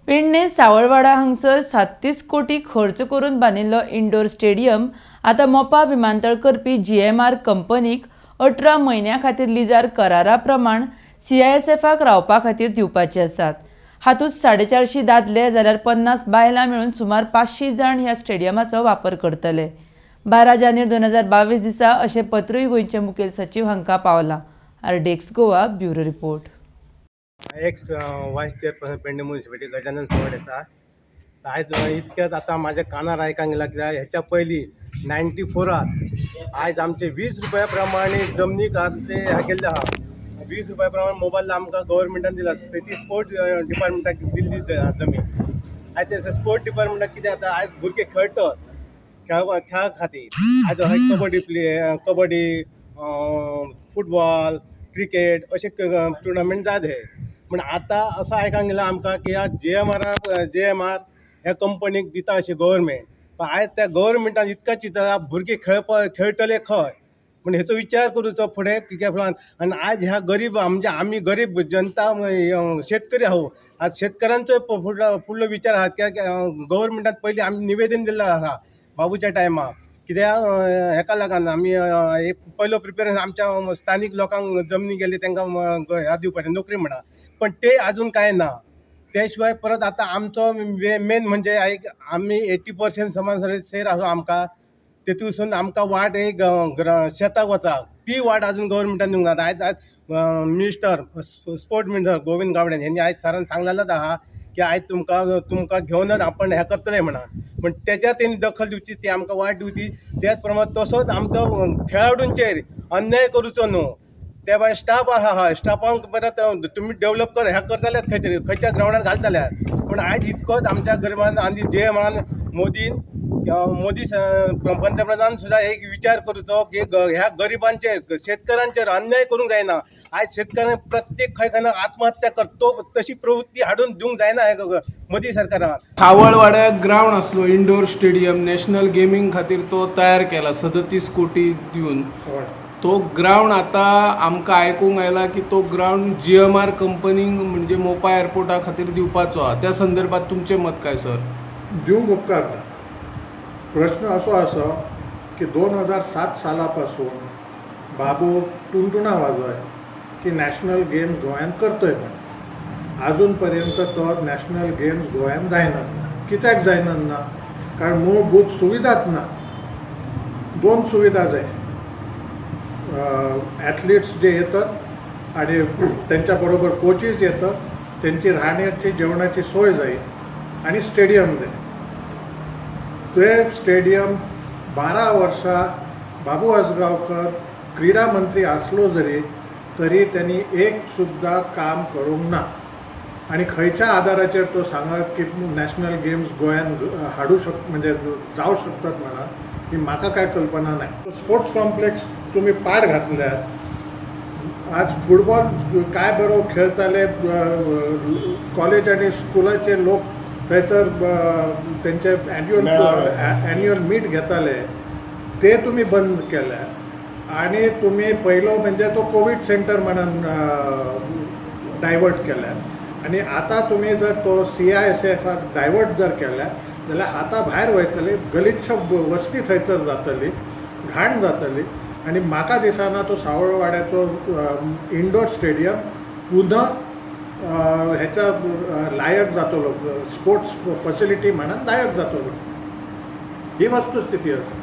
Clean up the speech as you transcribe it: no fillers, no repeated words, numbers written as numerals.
पेडणे सावळवाडा हांगसर 37 कोटी खर्च करून बांदिल्लो इंडोर स्टेडियम आतां मोपा विमानतळ करपी जीएमआर कंपनीक 18 म्हयन्यां खातीर लिजार करारा प्रमाण सीआयएसएफाक रावपा खातीर दिवपाचे आसात. हातूंत 450 दादले जाल्यार 50 बायलां मेळून सुमार 500 जाण ह्या स्टेडियमाचो वापर करतले. 12 जानेर 2022 दिसा अशें पत्रूय गोंयचे मुखेल सचीव हांकां पावलां. RDX Goa bureau report. Ex vice chairperson Pedne municipality Gajanan Sawade आसा. आयज इतक्यात आतां म्हाज्या कानार आयकूंक येयलां कित्याक हेच्या पयलीं 94 आयज आमचे 20 रुपया प्रमाणे जमनीक आमचे हें केल्लें आहा. 20 रुपया प्रमाणे मोबायल आमकां गव्हर्मेंटान दिला, ती स्पोर्ट डिपार्टमेंटाक दिल्ली जमीन. आयज ते स्पोर्ट डिपार्टमेंटाक कितें जाता, आयज भुरगे खेळटात खेळा खातीर. आयज हय kabaddi play, kabaddi, football, cricket अशे टुर्नामेंट जात हे. पूण आतां असो आयकूंक येयलां आमकां की जीएमआर ह्या कंपनीक दिता अशें गव्हर्मेंट. पण आयज त्या गव्हर्मेंटान इतका चिंतता भुरगे खेळपा खेळटले खंय पूण हेचो विचार करूचो फुडें कित्याक. आनी आयज ह्या गरीब म्हणजे आमी गरीब जनता शेतकरी आहो. आज शेतकऱ्यांचो फुडलो फुडलो विचार आहा कित्याक गव्हर्मेंटान पयलीं आमी निवेदन दिल्लें आसा बाबूच्या टायमार कित्याक हेका लागून आमी एक पयलो प्रिफरन्स आमच्या स्थानीक लोकांक जमनी गेली तांकां ह्या दिवपाचें नोकरी म्हणा, पण ते अजून कांय ना. ते शिवाय परत आतां आमचो मेन म्हणजे एक आमी 80% समज शेर आसा आमकां, तेतूसून आमकां वाट एक शेताक वता ती वाट अजून गव्हर्मेंटान दिवंक ना. आयज आयज minister sport minister Govind Gaude हेंणी आयज सरान सांगलेलेच आहा की आयज तुमकां तुमकां घेवनच आपण हें करतले म्हणा, पूण तेच्यार तेणी दखल दिवची, ती आमकां वाट दिवची. त्याच प्रमाणे तसोच आमचो खेळाडूंचेर अन्याय करूचो न्हू. त्या भायर स्टाफ आहा, हय स्टाफांक परत तुमी डेवलप कर हें करतलेच, खंय तरी खंयच्या ग्रावंडार घालतल्यात. पूण आयज इतकोच आमच्या गरिबान आनी जे म्हणान मोदीन मोदी पंतप्रधान सुद्दां एक विचार करूचो की ह्या गरिबांचेर शेतकऱ्यांचेर अन्याय करूंक जायना. आयज शेतकऱ्यांक प्रत्येक खंय खंय आत्महत्या करतो तशी प्रवृत्ती हाडून दिवंक जायना हे मोदी सरकारान. सावळवाड्याक ग्रावंड आसलो इंडोर स्टेडियम नॅशनल गेमींग खातीर तो तयार केला 37 कोटी दिवन. तो ग्रावंड आतां आमकां आयकूंक आयला की तो ग्रावंड जीएमआर कंपनीक म्हणजे मोपा एअरपोर्टा खातीर दिवपाचो आहा. त्या संदर्भात तुमचें मत काय सर? दिवंक उपकारना. प्रश्न असो आसा की 2007 सालापासून बाबू टुनटुना वाजय की नॅशनल गेम्स गोंयांत करतय, पण आजून पर्यंत तो नॅशनल गेम्स गोंयांत जायना. कित्याक जायना ना? कारण मूलभूत सुविधाच ना. दोन सुविधा जाय, ॲथलिट्स जे येतात आणि त्यांच्या बरोबर कोचीस येतात, त्यांची राहण्याची जेवणाची सोय जाय आणि स्टेडियम जाय. ते स्टेडियम 12 वर्षां बाबू आजगांवकर क्रीडा मंत्री आसलो जरी तरी त्यांनी एक सुद्दां काम करूंक ना. आनी खंयच्या आदाराचेर तो सांगत की नॅशनल गेम्स गोंयांत हाडूं शक म्हणजे जावं शकतात म्हणा, ही म्हाका काय कल्पना नाही. स्पोर्ट्स कॉम्प्लेक्स तुमी पाड घातल्यात. आज फुटबॉल काय बरो खेळताले, कॉलेज आनी स्कुलाचे लोक थंयसर तेंचे एन्युअल एन्युअल मीट घेताले, ते तुमी बंद केले. आनी तुमी पयलो म्हणजे तो कोवीड सेंटर म्हणून डायवर्ट केल्या आनी आतां तुमी जर तो सीआयएसएफाक डायवर्ट जर केल्या जाल्यार हाता भायर वयतली, गलिच्छ वस्ती थंयसर जातली, घाण जातली. आनी म्हाका दिसना तो सावळवाड्याचो इंडोर स्टेडियम पुन्हा ह्याच्या लायक जातलो, स्पोर्ट्स फॅसिलिटी म्हणून लायक जातलो. ही वस्तुस्थिती आसा.